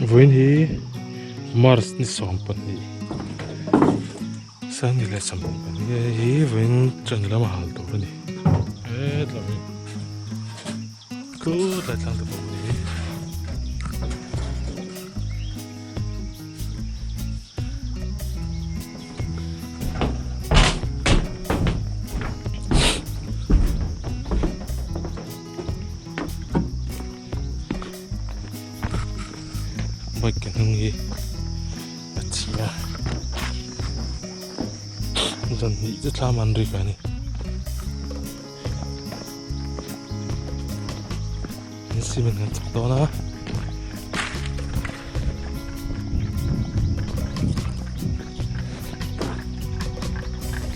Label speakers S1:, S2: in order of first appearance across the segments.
S1: Vawiin hi March ni 12 Sangni leh 12 hei hi vawiin chawhnu lama hal tur a ni hetlai hi khutlai tlang te pawh a ni. Bike ke hnung hi a chhia zan hnih chu thlam an rik a ni an cement kan chak dawn a.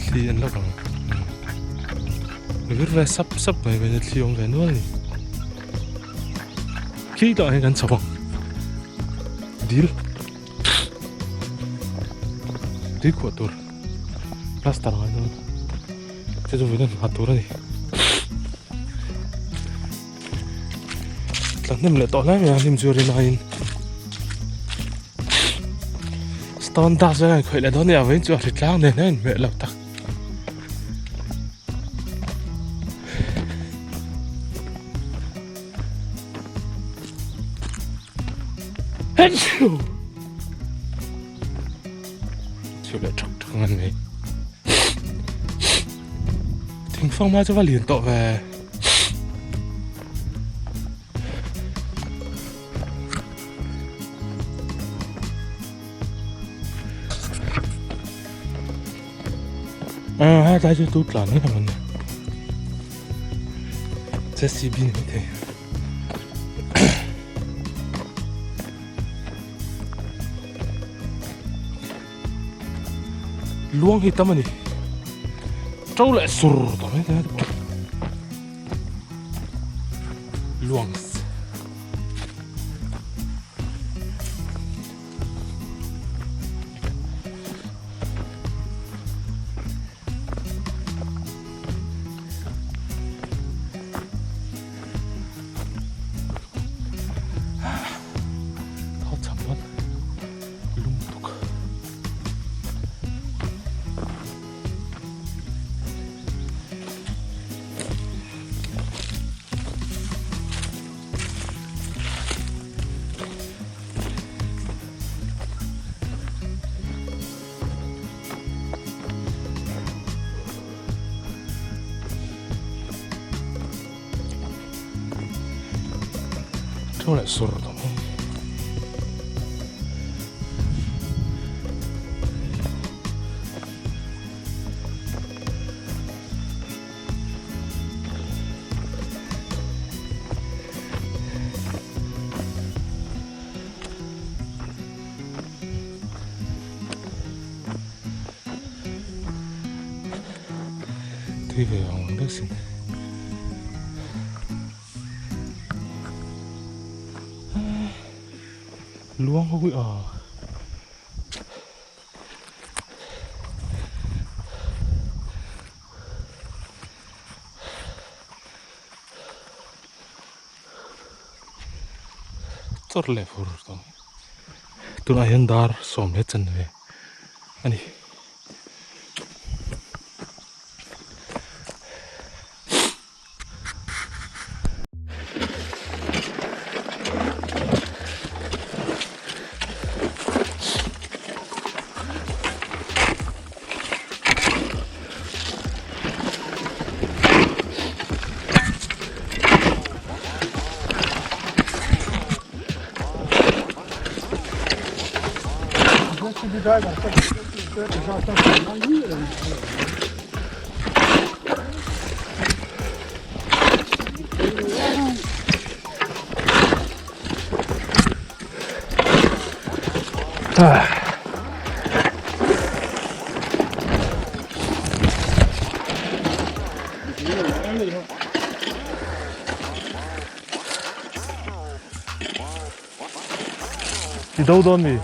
S1: Thli an la vang vir ve sap sap mai mai thli awm ve nual ni khi tah hian kan chho ang dil tui khuah tur plaster ngai dawn chu chu vawiin a tur a ni tla hnem leh tawh hle mai a hnim chu a rin aiin stone dust vel a inkhawih leh dawn a ni a vawiin chu a hri tlang nen a inhmeh lo tak. Chhiu leh thak thak ang an nei. Thingfang hma chu va lian tawh ve. À, hai tay cho tôi làm hết rồi mình. JCB này thế. Luang hi tam ani. Trâu lại sùr tao mấy thế. Luang. Thaw cham dawn lum tuk. Thu leh sur tawh mai. Tui ve ang deuh sin. Luang ho hi a. Chawr leh fur tawh tunah hian dar sawm leh chanve a ni. Ti do dawn mi?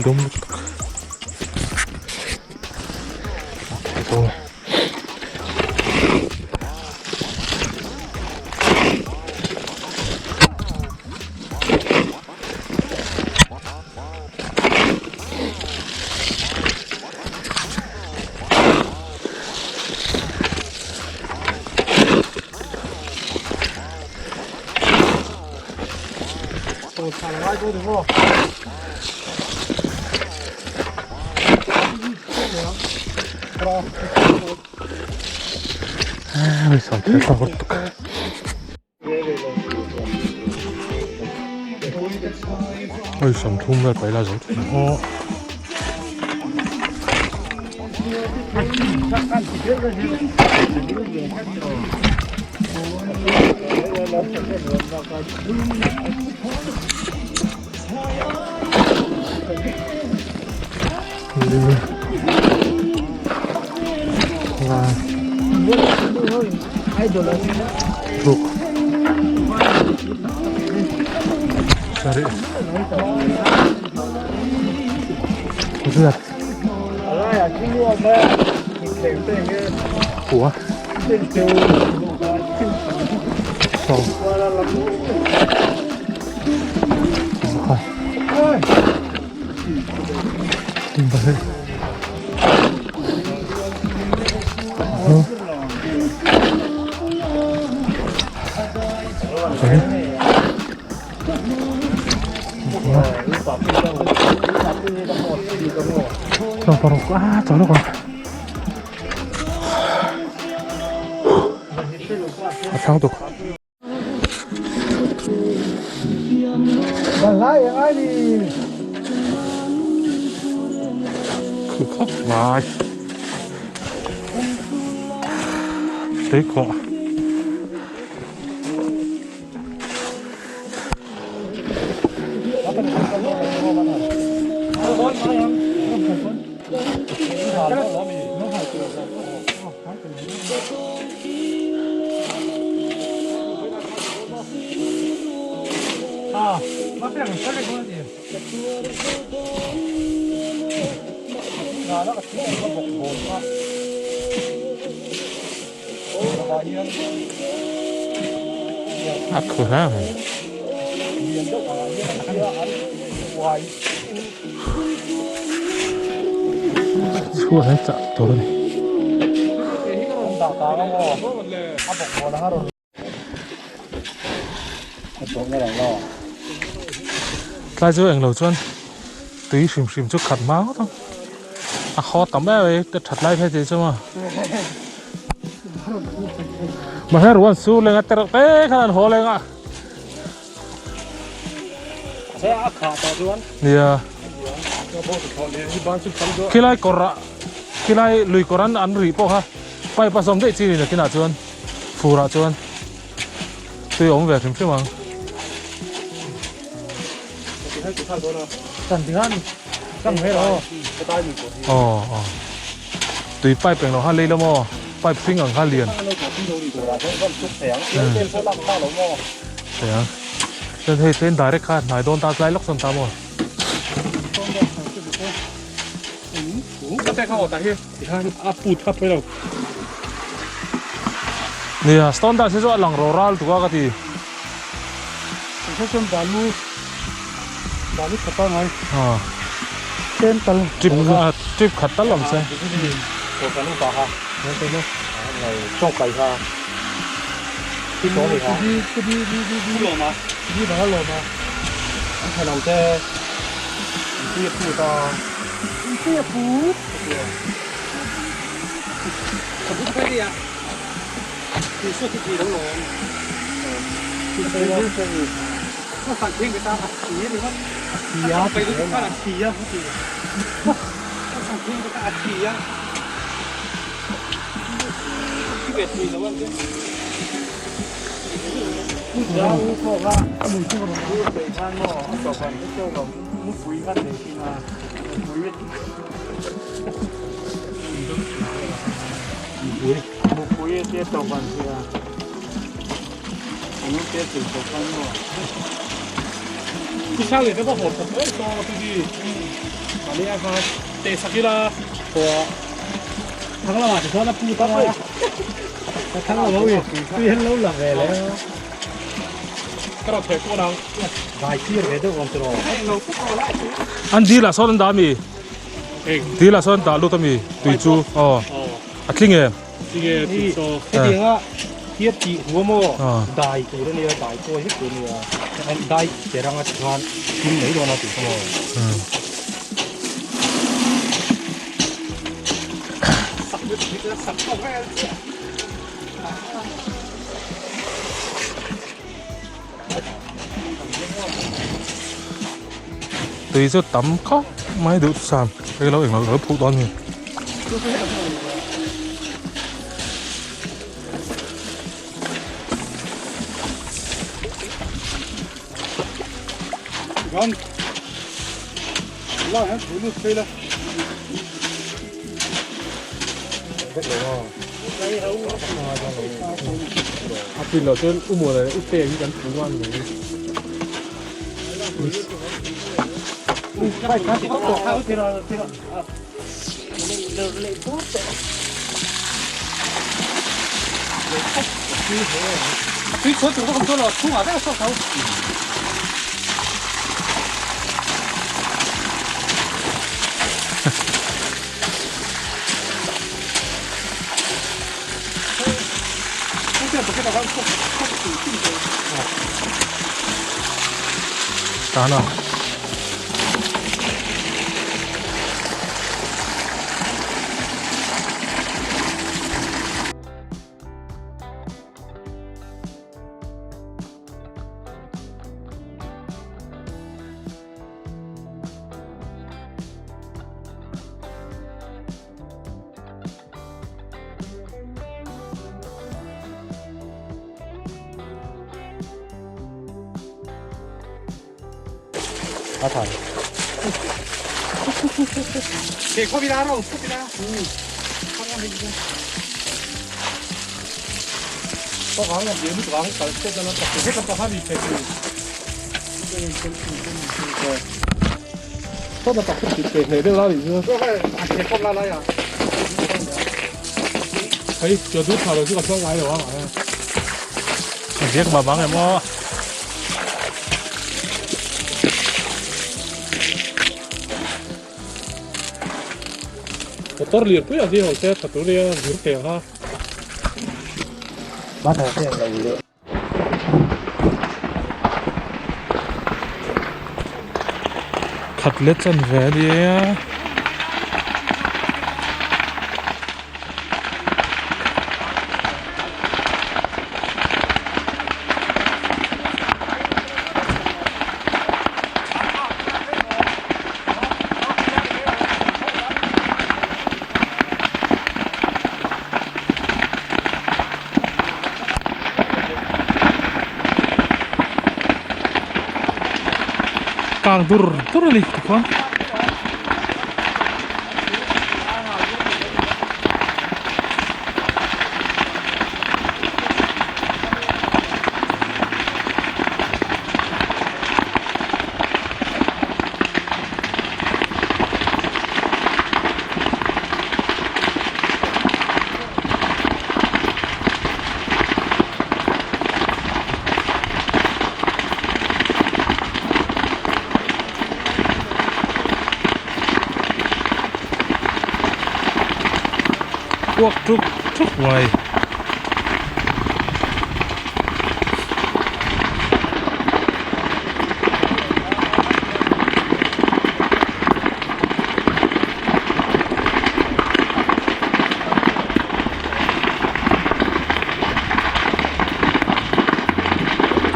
S1: Lum lutuk Oi 30 vel paih la zo thei ang aw. Ruk sarih riat kua sawm A thlang tuk. Khawp mai. Tuikhawh. A khu hle mai. Chhuat an chah tur a ni. Tlai chu englo chuan tui hrim hrim chu khat hma ngawt ang a haw tam em mai ka that lai phei tih chu maw mahse ruan sur leng a tereuh te khan an haw leng a nia khilai kawr ah khilai lui kawr an an rih pawh kha pipe a zawm daih chi a ni nakinah chuan. Furah chuan tui a awm ve hrim hrim ang. Aw aw tui pipe englo kha lei la maw pipe hring ang kha lian. Thei ang chuan hei train direct kha hnai dawn ta tlai lawk sawn ta maw. Nia stone dust hi chu a lang ro ral tuk a ka ti. Trip trip khat tal awm se. An dil ah sawn an dah ami? Dil ah sawn an dah lut ami tui chu aw a tling em?
S2: Hetianga hiat tih huam aw dai tur a nia dai kawi vek tur a nia dai che ranga ti khan thil mai dawn a tih kha maw.
S1: Tui chu tam khawp mai duh sam hei lo englo lo phuh dawn ni. A pin loh chuan u muan leh u pek hi kan phu a ni mai. Tana. Viak mà bắn em ó. Motor lian pui ang hi ho se tha tur nia zir thei ang ha. Khat let chan ve a nia. Kang dur dur a ni tikhuan. Puak tuk tuk mai.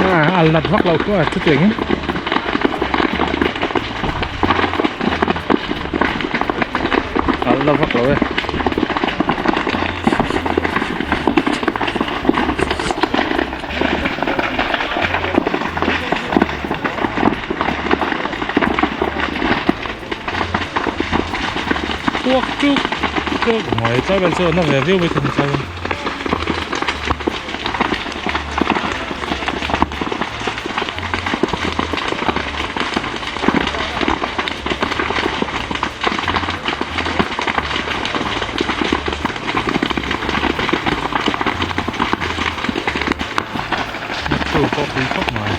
S1: A al nat vak loh chu a chutiang in. Al na vak lo e. Puak chuk chuk mai tlai vel chu a na ve viau mai thei ni tlai vel. Chu pawh pui khawp mai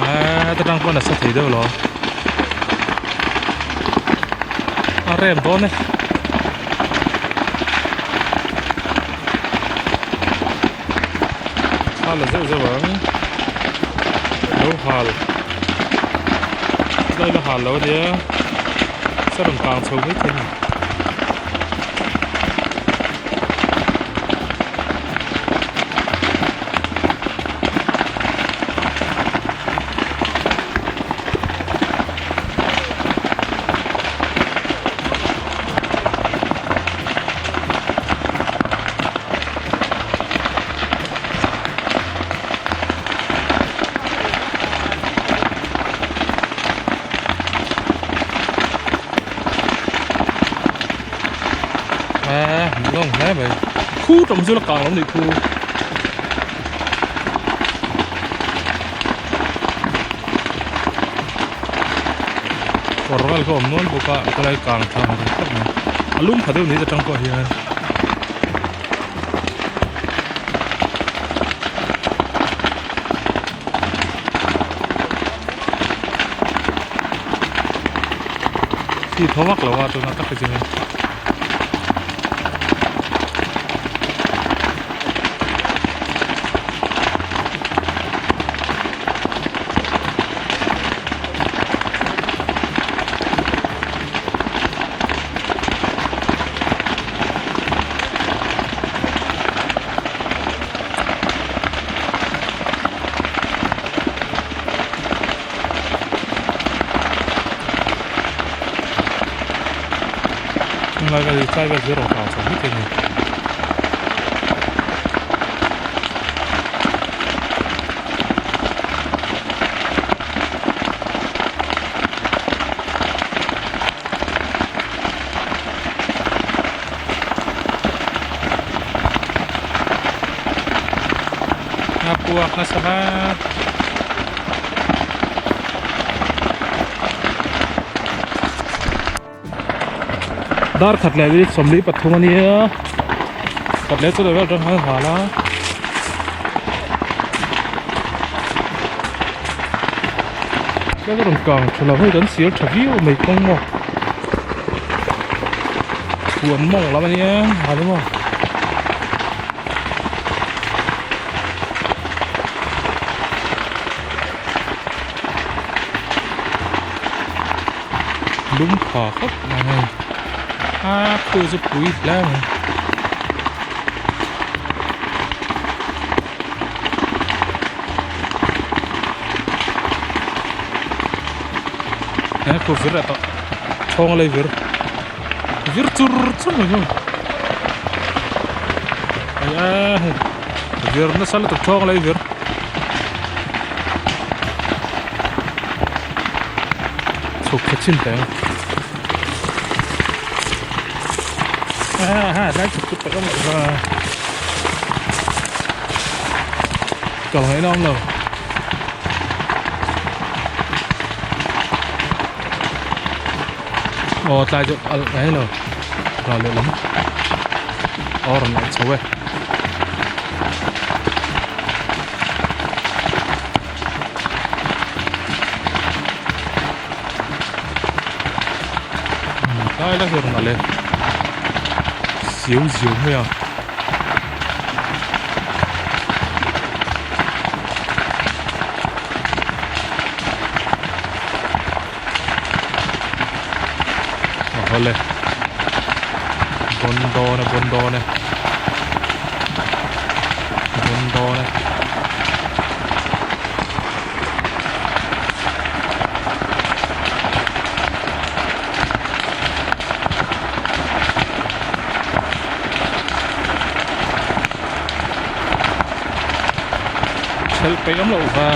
S1: aaa heta tang pawh nasa thei deuh lo a rem dawn e. Thla la zeuh zeuh ang lo hal tlai la hal lo ania sa rawn kang chho mai thei a ni. A hmuhnawm hle mai khu tawm chu la kang lo nih khu. Kawr vel kha awm nual bawk a khawlai kang tha ang reng khawp mai a lum pha deuh ni atang pawh hian. Khi tho vak lo a tuna tak hi chu hei. Tunlai vel hi tlai vel hi rawn kang chho vek a ni. A puak nasa vat. Dar khat leh minute 43 a nia khat leh chulai vel atang khan hal a. Tlem a rawn kang tha lo hei kan sial tha viau mai kawng maw huan mawng lam a nia hal maw. Lum tha khawp mai hei a khu chu pui hle mai. He khu vir leh tawh chhawng a lei vir vir chur chur mai chu hei a hei vir nasa lutuk chhawng a lei vir. Chhuk thla chin teh ang ha ha tlai chhuk chu tak a mawlh va kal ngaihna awm lo. Aw tlai chu alh mai lo ral leh lam aw rawn alh chho e. Tlai la hi rawn alh e siau ziau mai a. Awle bon dawn e bon dawn e bon dawn e. Chelh peih awm loh ve.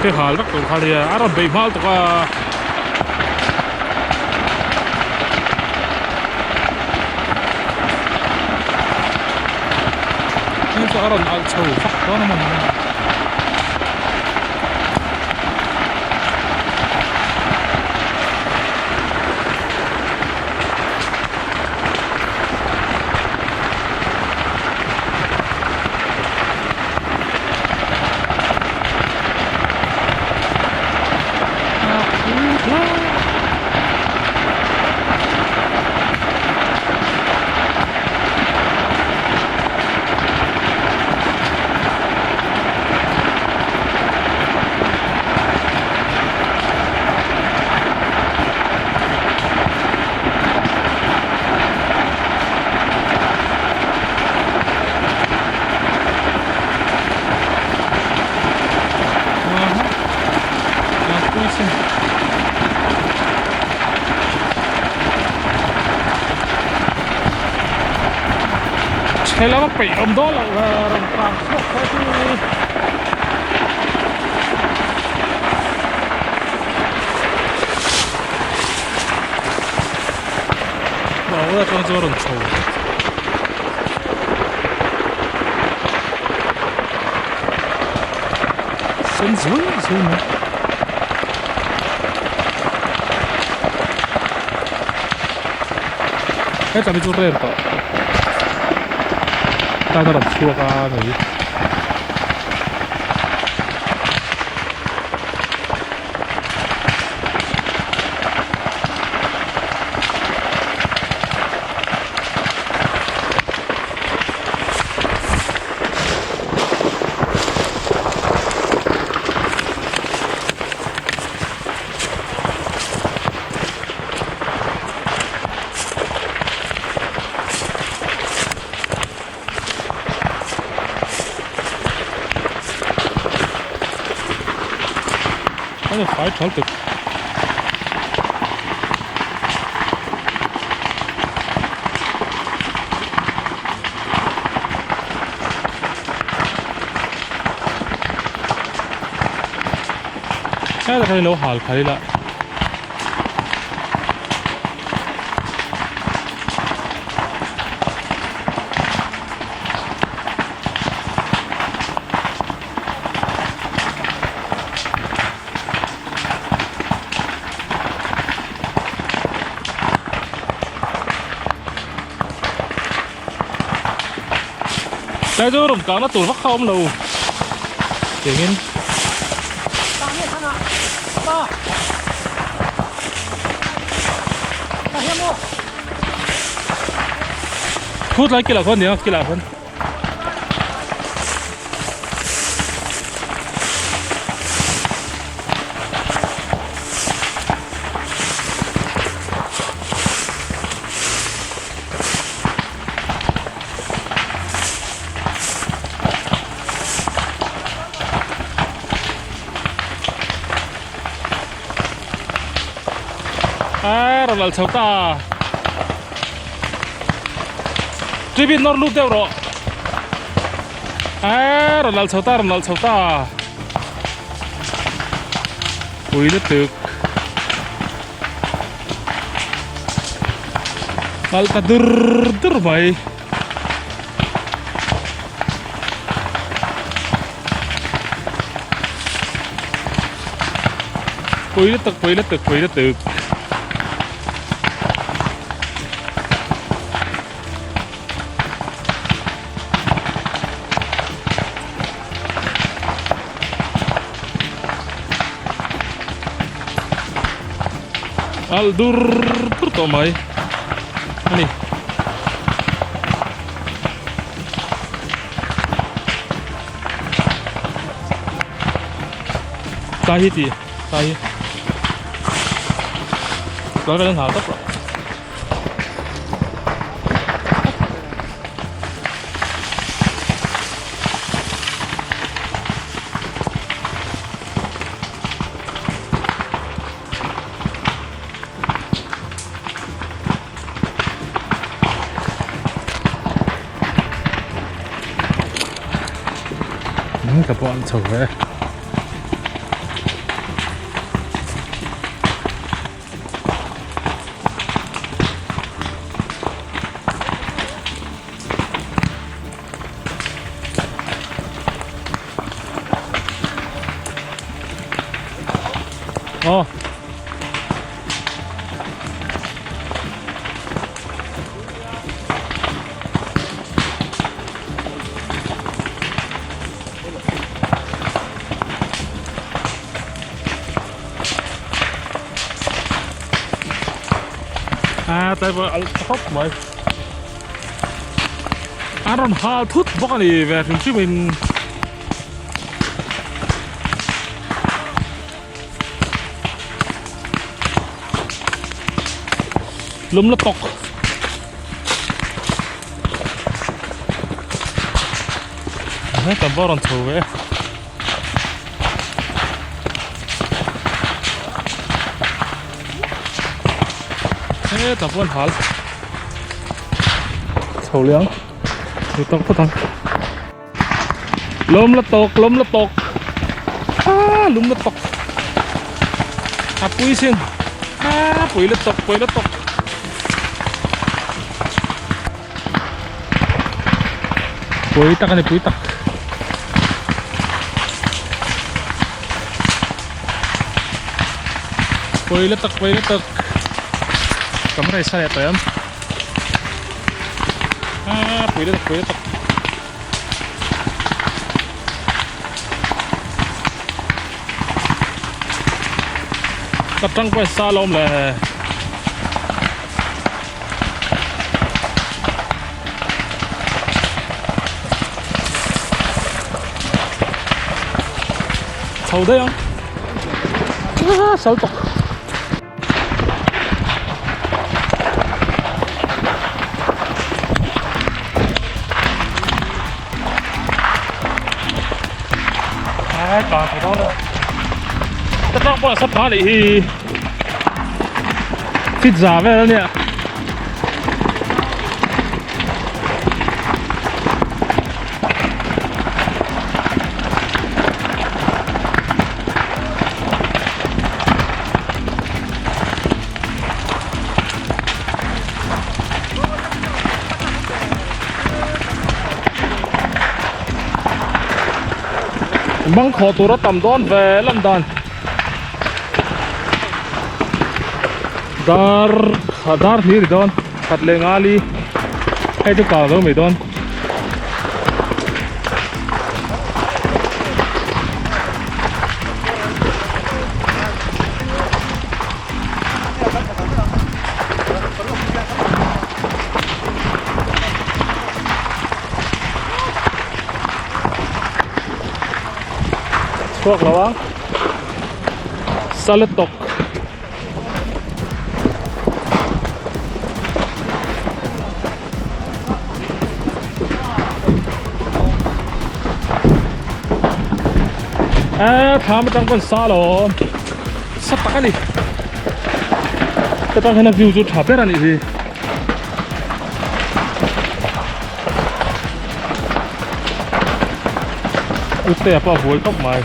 S1: Te hal vek tur kha nia a rawn beih hmal tuk a. Heng chu a rawn alh chho vak dawn a mawni le. He lama peih awm dawn loh rawn tlan chhuak kha chu Bawla atang chuan rawn chho. Sen zui zui mai. Hetah hi chu rem tawh. Tan a rawn chhuak a ni. An fai thal tuk. Helai hi lo hal phei la. Tlai chu rawn kahna tur vak kha a awm lo tiangin. Khu tlai kilah khuan nia kilah khuan. A rawn lal chho ta Tribin nawr lut deuh rawh A rawn lal chho ta rawn lal chho ta Pui lutuk Kal ta dur dur mai Pui lutuk pui lutuk pui lutuk Al dur dur tawh mai a ni. Tlai hi ti tlai hi tlai vel an hal tawp rawh. Ka pawh an chho ve. Aw. A tlai pawh a khawp mai a rawn hal thut bawk a ni ve hrim hrim in. Lum la tawk. Heta pawh rawn chho ve. Heta pawh an hal. Chho leh ang. Chho tawk phawt ang. Lum la tawk, lum la tawk. Ah, lum la tawk. A pui sin. Ah, pui la tawk, pui la tawk. Pui tak ani, pui tak. Pui la tak, pui la tak. Camera i sa leh tawh em? Ah, pui la tak, pui la tak. Ka tang pawh sa lo awm le. Chho daih ang. Ah, sal tawk. Ai ta thei dawn a. Ka tlang pawh a sa pha leh hi. Fit za vel ania. Bang khawh tur a tam dawn ve lam dan dar dar hnih ri dawn khat leh ngali hei chu kang zo mai dawn. Chhuak lo ang salad tawk. A thlam atang pawn sa lo sa tak a ni hetang hian a view chu tha ber a nih hi. Utea pawh a buai khawp mai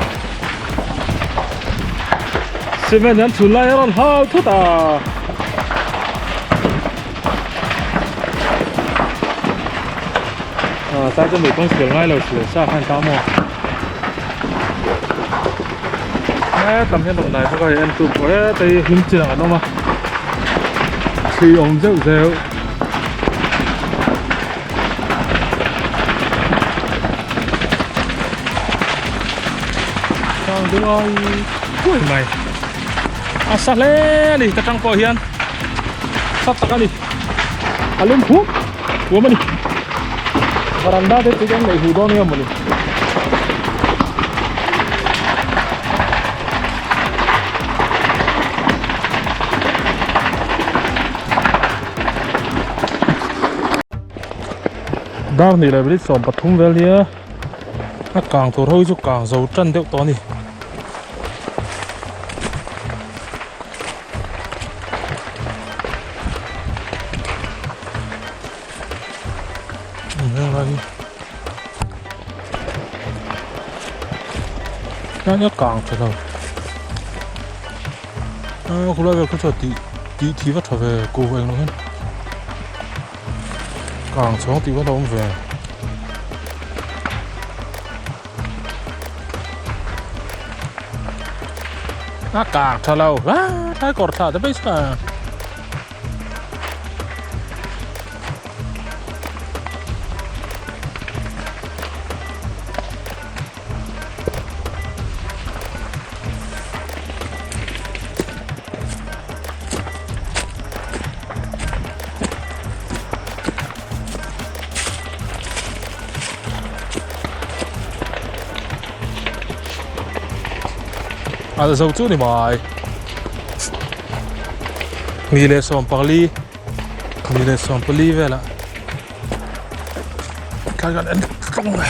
S1: cement an chhun lai a rawn hau thut a. Ah tlai chu mei kawng sial ngai lo sial sa khan ta maw he tam hian rawn dai bawk a hei en tu pawh heta hi hlim chin ang an awm a thli awm zeuh zeuh tlang duai duai mai a sa hle a ni ta tang pawh hian sa tak a ni a lum phup huam a ni varanda te chu an neih huh dawn nia mawni. Dar hnih leh minute 13 vel nia a kang tur ho hi chu kang zo tan deuh tawh a ni. Tlai a kang tha lo a khulai vel kha chuan tih tih thi va tha ve ko eng lo hian kang chhawng tih va la awm ve. A kang tha lo a tlai kawr thla te mai chu a. A zo chu ni mai ni leh sawm pali ni leh sawm pali velah thlai kan en tlawng a.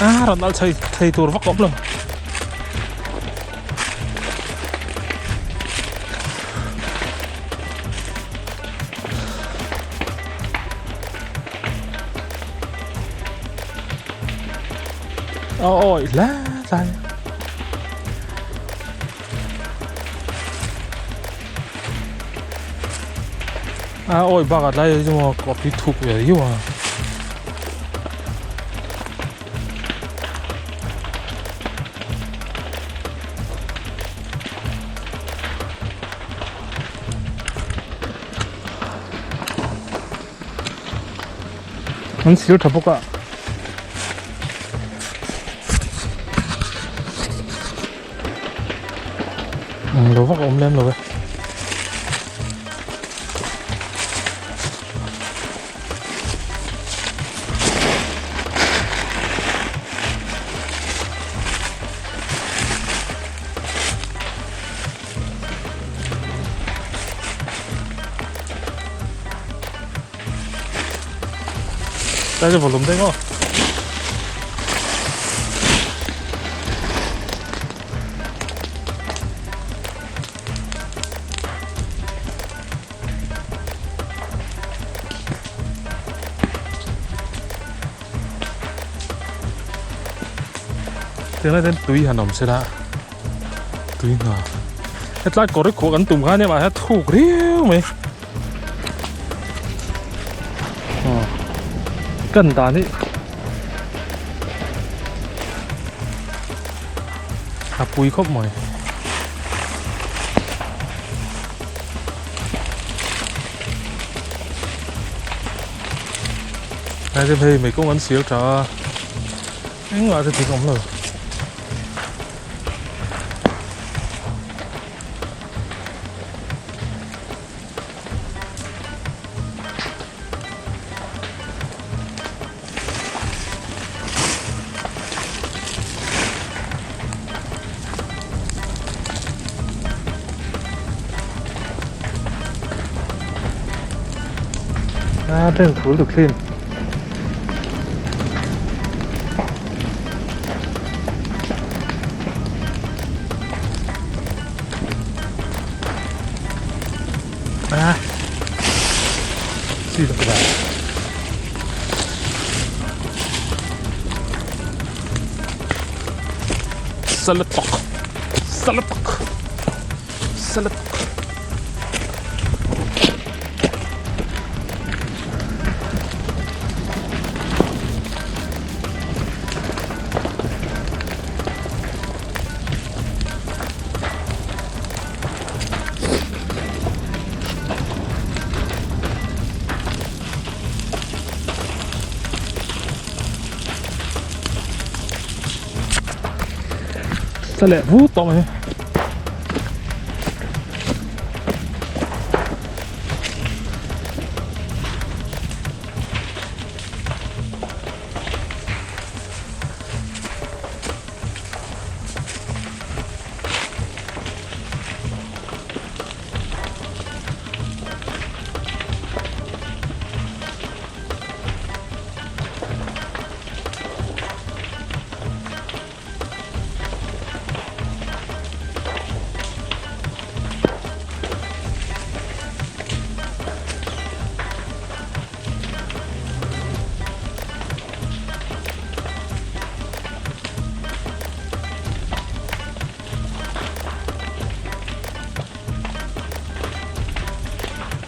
S1: A rawn alh chei thei tur vak awm lo. Ôi lá lá a ôi bak at lai chu maw coffee thuk ve riau a. An sir tha bawk a. Lo vak a awm lem lo e. Đây là volume đây không? Tiếng này tên tùy hà nồng sẽ đã tui hna hetlai kawr hi khuah kan tum khan emaw hian thuk riau mai aw kan dan hi a pui khawp mai. Hei te phei mei kawng an sial tha a engmah te thing a awm lo. A政府就 clean. À. Suy được rồi. Salatak. Salatak. Salatak. Sa leh vut tawh mai.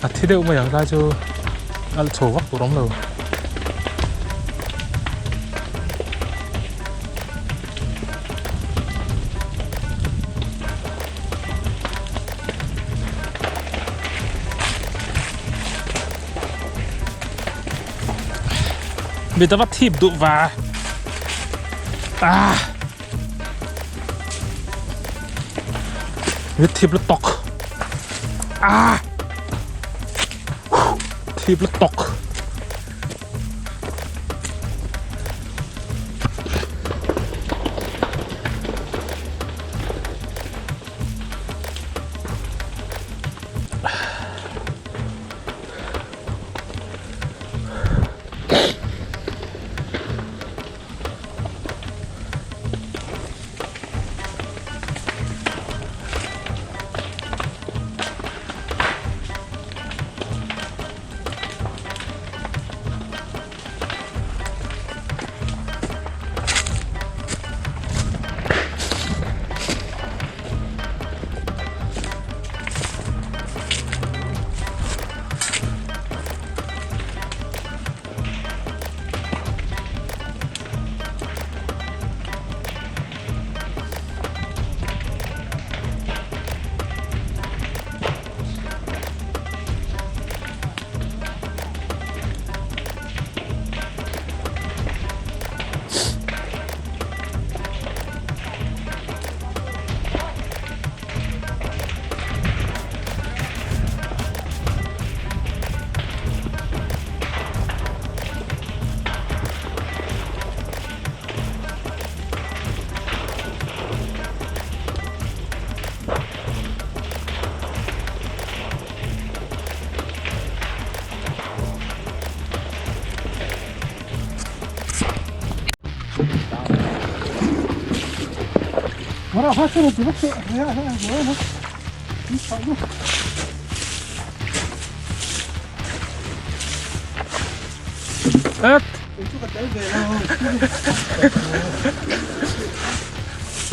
S1: A thi deuh mai ang lai chu a chho vak tur awm lo. Mi ta va thip duh va ah mi thip lutuk ah thip lutuk.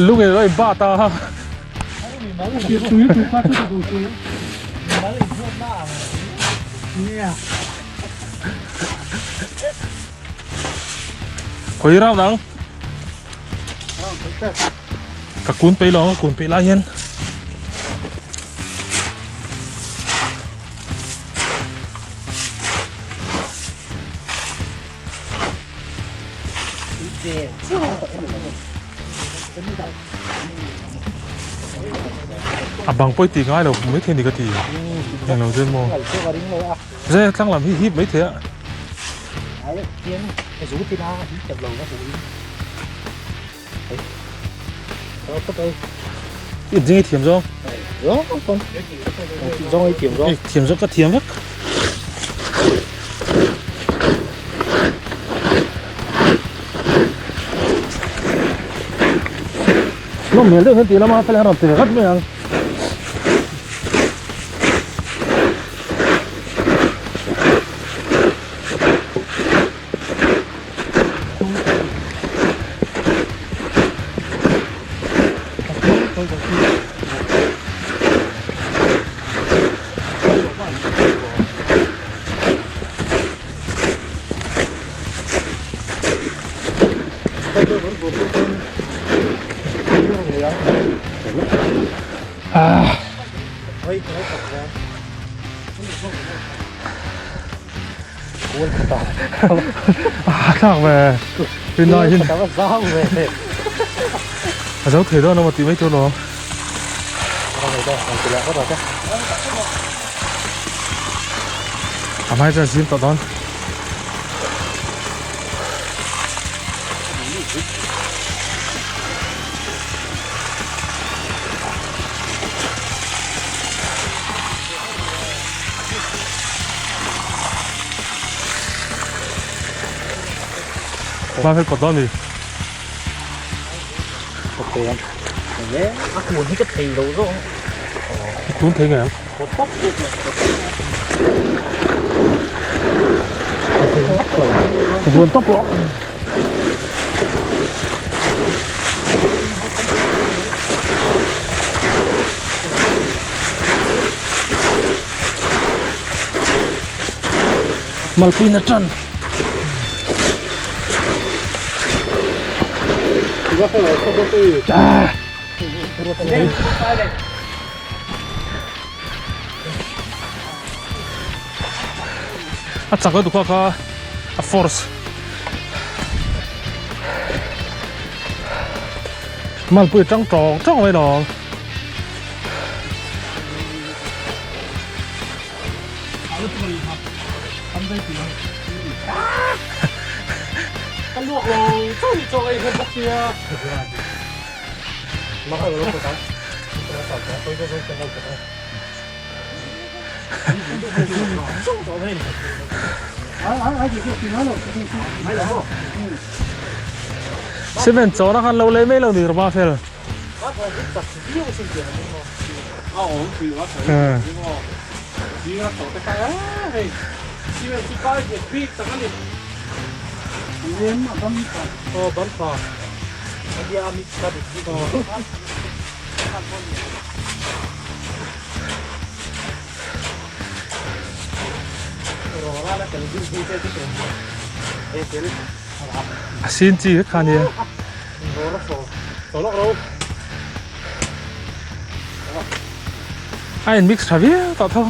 S1: Lung in ro in bat a. Khawi rau nang. Ka kun pei lo, ka kun pei lai hian. A bang pawh i ti ngai lo maithei ni ka ti englo chuan maw zai tlang lam hi hip maithei a. I ding i thiam zawng i thiam zawng ka thiam vek. Nawm hmel deuh hian tih lama fel hian rawn ti ve vat mai ang. Ah. Ah, thak ve. Rin ai hin. A zo thei dawn emaw tih mai tur lawm. A hmai chuan zim tawh dawn. Hma fel pawt dawn mi.
S2: A kun hi ka thei lo zawk.
S1: A kun thei ngei ang. Vuan tawp rawh. Malpui na tan. A chak lutuk kha kha a force. Malpui tang tawng tawng mai lawm. Cement chawna khan lo lei mai lo ni Rama fel. A sin chi vek kha nia. A in mix tha viau tawh tho.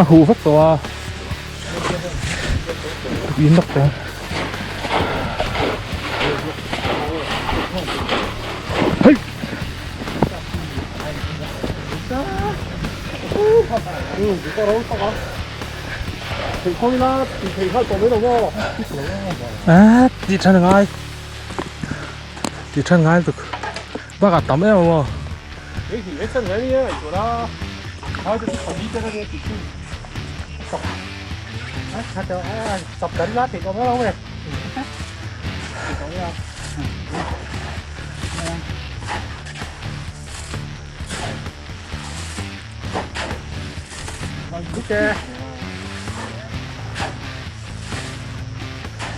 S1: A huh vek tawh a. In lawk teh. Hei. A ti than ngai ti than ngai tuk bak a tam em maw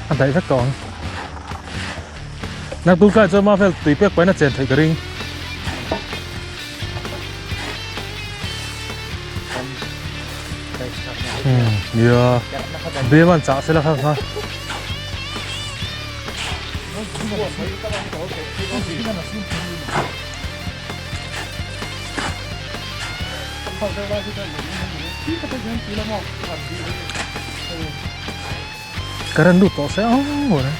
S1: A daih vek tawh ang. Naktuk tlai chuan Mafel tui pek pahin a chen theih ka ring. Nia, bem an chah sela kha kha. Current lut tawh se ang maw le.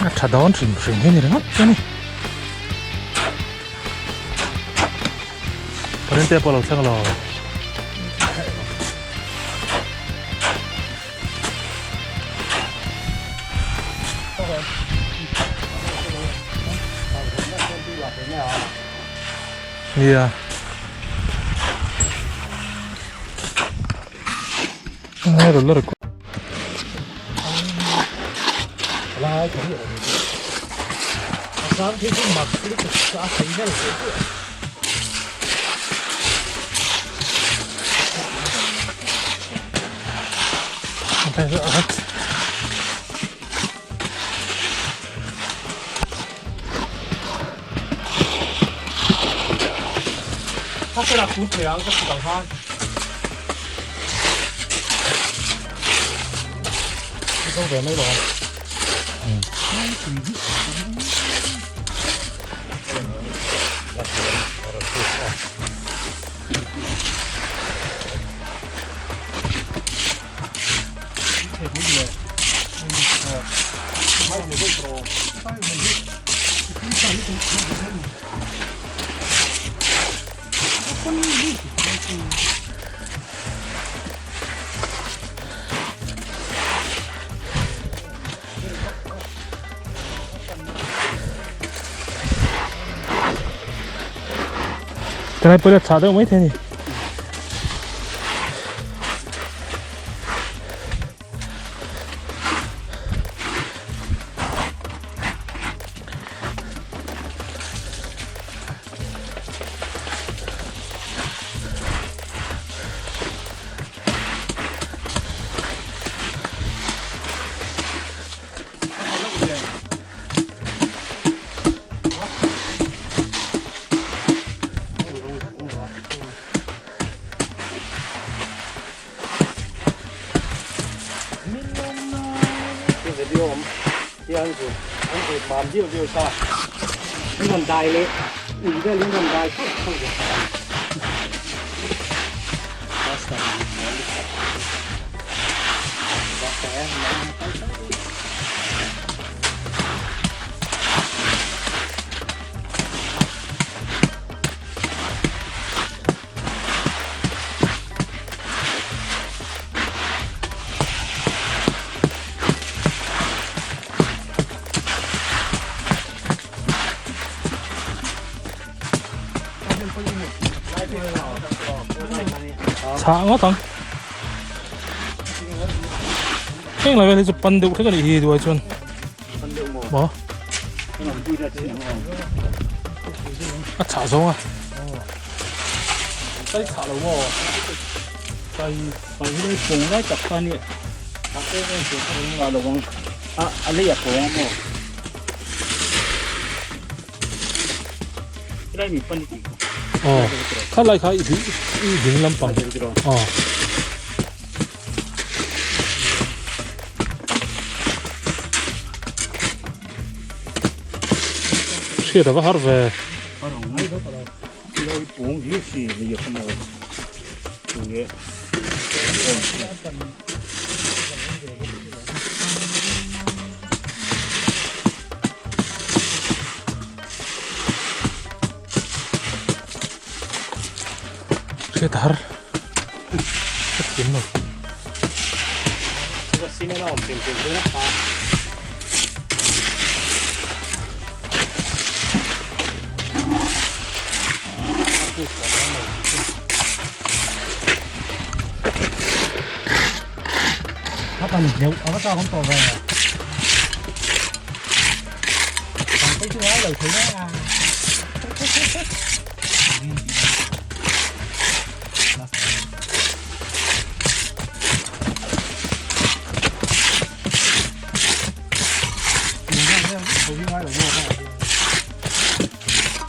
S1: A tha dawn hrim hrim hi a ni ringawt chu a ni. Parente pawh a lo thleng lo. Nia. Cái này chả được mấy thế nhỉ? Chha ngawt ang. Heng lai vel hi chu pan deuh hlek a nih hi duai chuan. Maw? A chhah zawng a. Sai chhah lo maw?
S2: Sai sai hi lai pawng lai tak kha nia. A em em chu ka ring lo ang. A a lei a pawng a maw?
S1: Aw kha lai kha i i ding lampang aw. Hriat ava har ve. Hriat a har ka thiam lo.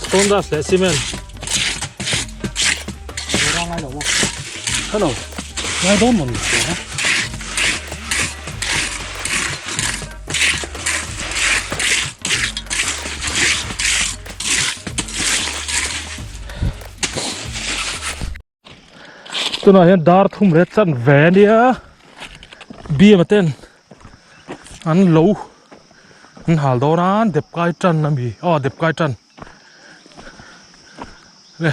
S1: Stone dust leh cement. Hello. Ngai dawn maw ni? Tunah hian dar thum ret chan ve a nia biam ten an lo an hal dawn a an dep kai tan a mi aw dep kai tan le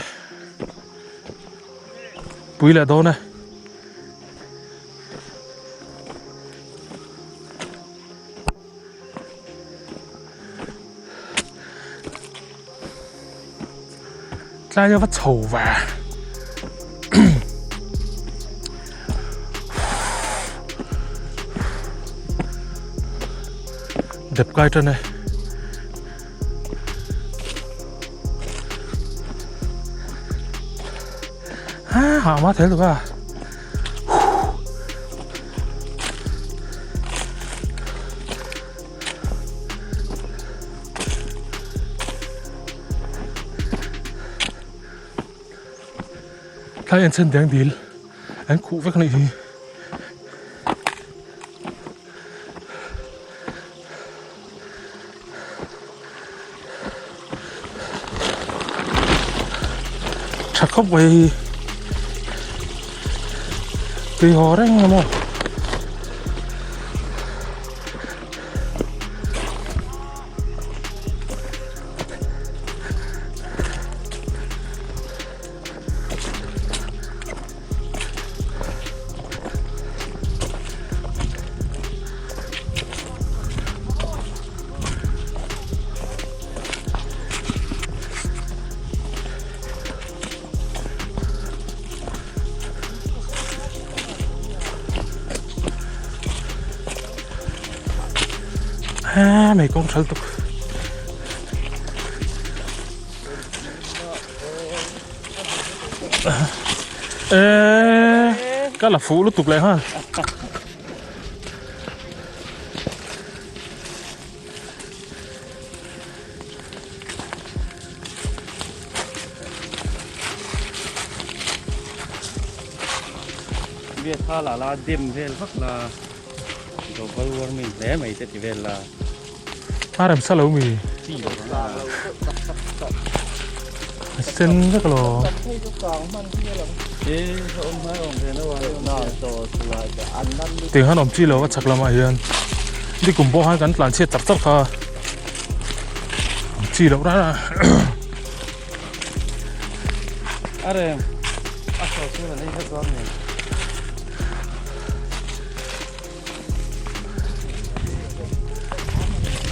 S1: pui leh dawn e. Tlai a va chho ve. Dep kai tan e. Ha ha ma thel tu ka. Thlai an chen deng dil an khuh vek anih hi. Tha khawp mai hi tui haw reng a maw. Ha mei kawng thal tuk. Eee ka la fuh lutuk leh nghal.
S2: Ve tha la la dim vel vak la global warming hle mai te ti vel la.
S1: A rem sa lo mi. A sen vek lo. Tiang han awm chi lo a chhak lamah hian ni kum pawh khan kan tlan chhiat char char kha awm chi loh rara.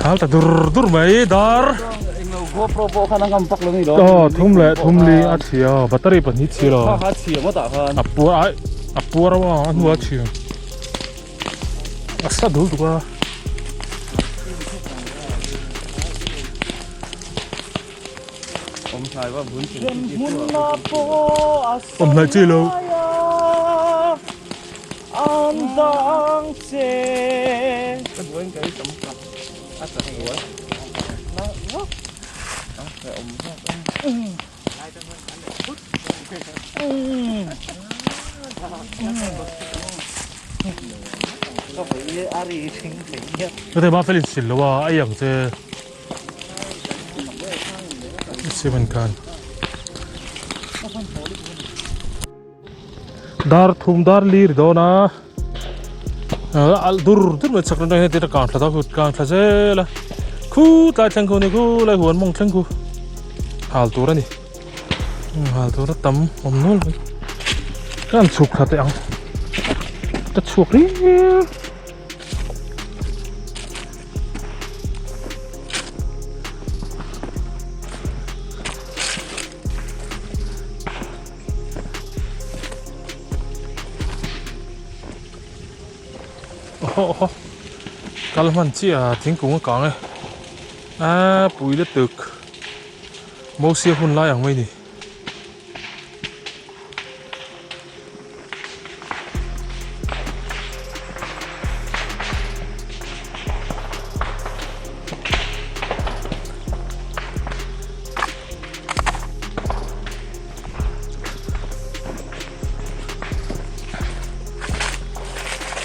S1: Thal ta dur dur mai dar.
S2: GoPro pawh khan a ngam pak lo ni lo.
S1: Aw thum leh thum li a chhia battery pahnih chhi lo.
S2: Kha kha chhia maw tah khan.
S1: A puar ai a puar a a hnu a chhia. A sa dul tuk a.
S2: Awm hnai va bun chin chi
S1: Awm hnai chi lo. Chutei ba felin sil lo a ai ang che. Cement khan dar thum dar lir dawn a al dur dur mai chak ran hian kang thla ta kang thla zel a khu tlai thleng khu ni khu lai huan mawng thleng khu hal tur a ni hal tur a tam awm nual mai ka han chhuk thla teh ang ka chhuak riau. Awhaw awhaw kal hman chiah a thingkung a kang e aaa pui lutuk Mosia hun lai ang mai ni.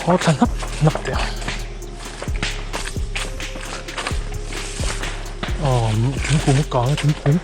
S1: Haw thla hnap hnap teh ang. Aw thingkung a kang a thingkung.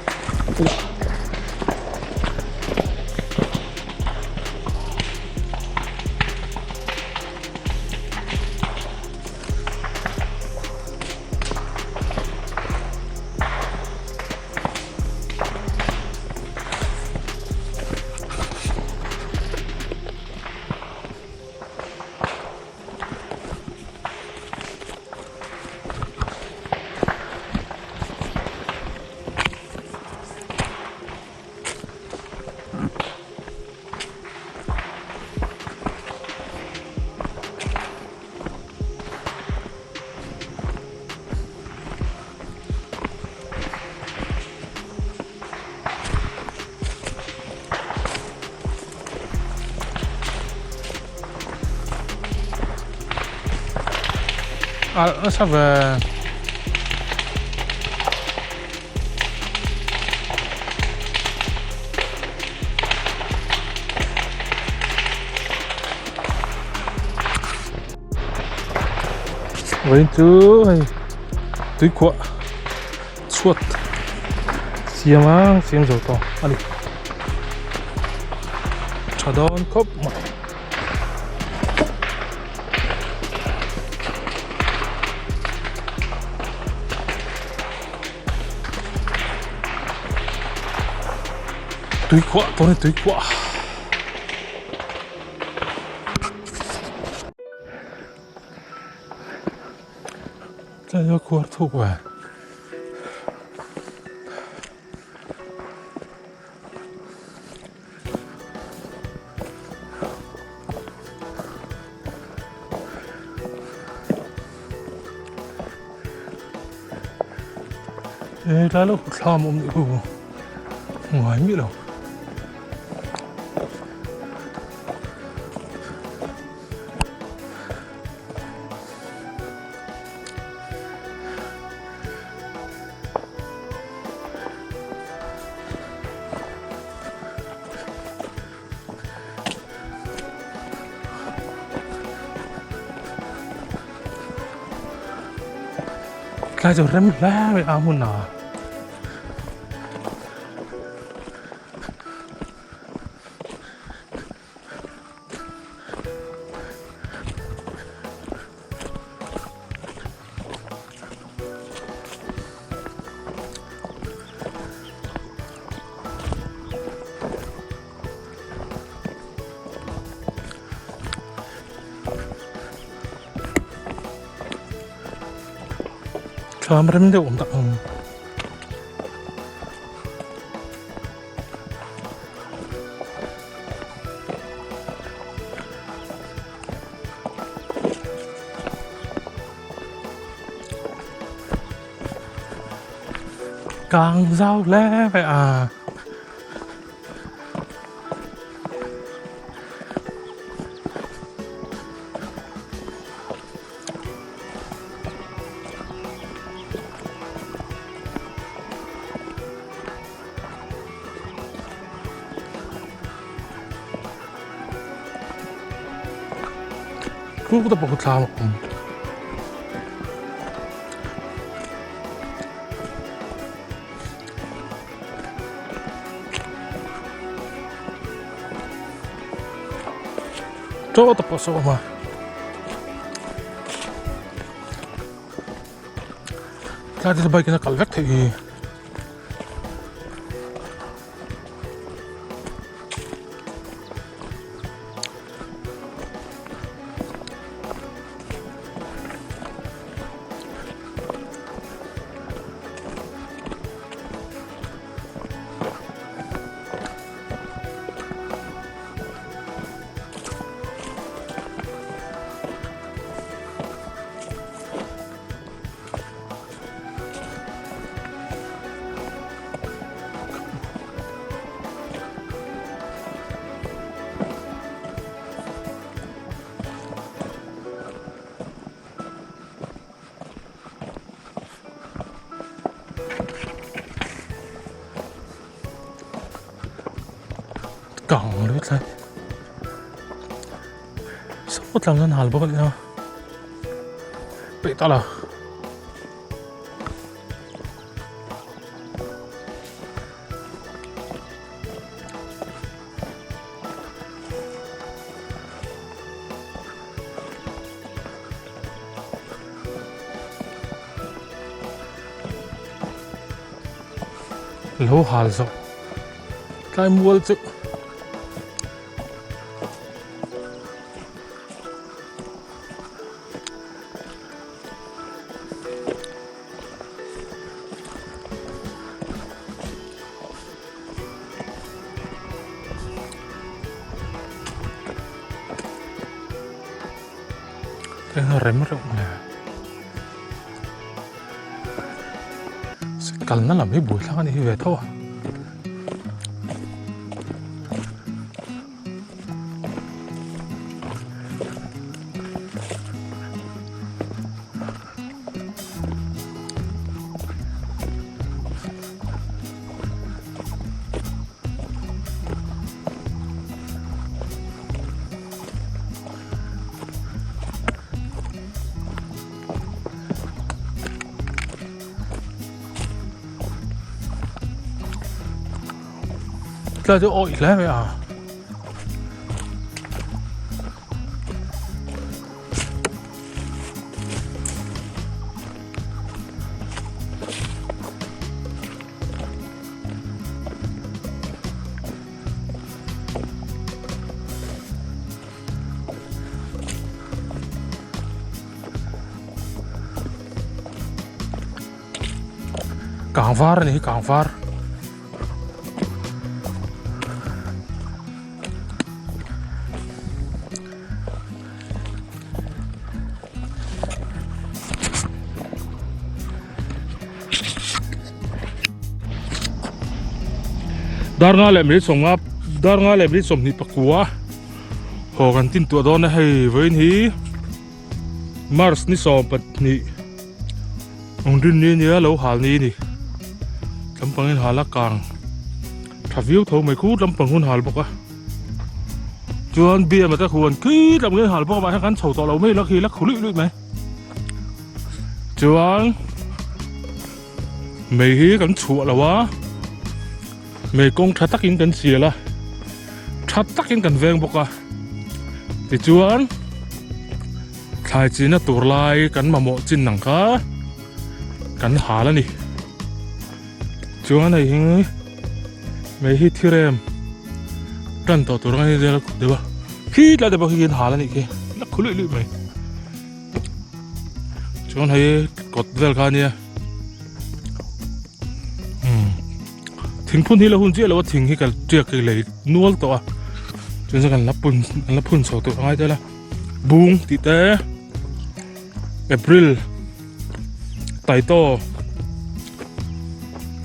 S1: Alh nasa ve. Vawiin chu hei tuikhuah chhuat siam a siam zo tawh a ni tha dawn khawp mai. Tuikhuah tawh a ni tuikhuah. Tlai a khuar thuk ve. He tlai lo thlam awm nih khu ngai miah lo. Tlai chu rem hle mai a hmun ah. Thlam rem deuh awm tak ang. Kang zau hle mai a. Khu ta pawh thlam a awm. Chaw ta pawh saw a awm a. Tlai te chu bike in a kal vek theih hi. Kang leh tlai saw tlang an hal bawk a nia peih ta lo. Lo hal zawh tlai mual chu Eng rem reuh nge kalna lam hi buaithlak a ni hi ve tho a. Tlai chu awih hle mai a. Kang var a ni hi kang var. Dar nga leh minute sawmnga dar nga leh minute sawmhnih pakua haw kan tin tuah dawn a hei vawiin hi March ni 12 ang rin ni ania lo hal ni a ni lampang in hal a kang tha viau tho mai khut lampang hun hal bawk a chuan biam ata huan khit lam nge hal bawk a mahse kan chho tawh lo mai la khi la khu luih luih mai chuan mei hi kan chhuah lo a mei kawng tha takin kan sial a tha takin kan veng bawk a tichuan thlai china tur lai kan mamawh chin ang kha kan hal a ni chuan hei hi mei hi thirem tan tawh tur ang hi zel deuh a khi tlai te pawh khi kan hal a nih khi la khu luih luih mai. Chuan hei kawt vel kha ania umm thingphun hi la hun chiah lo a thing hi ka tiak ka lei nual tawh a chuan chuan kan la pun kan la phun chho tawh angai tel a bung tih te april taito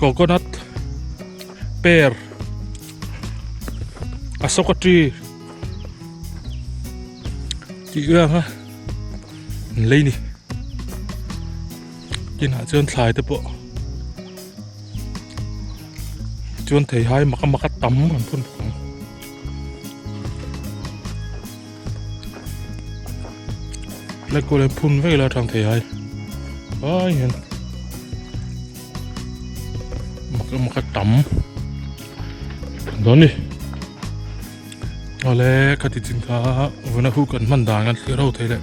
S1: coconut pear asoka tree tih vel kha an lei ni kinah chuan thlai te pawh chuan thei hai mak a mak a tam an phun bawk ang lai kual hian phun vek ila a thang thei hai ai hian mak a mak a tam dawn ni. Awle ka ti chin kha vuna hu kan hman dan kan thlir ho thei leh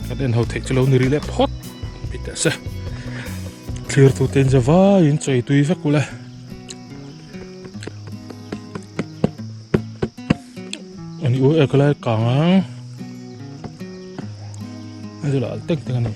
S1: kan en ho theih chu lo ni rih leh phawt mai teh se thlir tu te in za vaiin chawi tui vek ule ani u e ka lai kang ang a zela tek tek ani.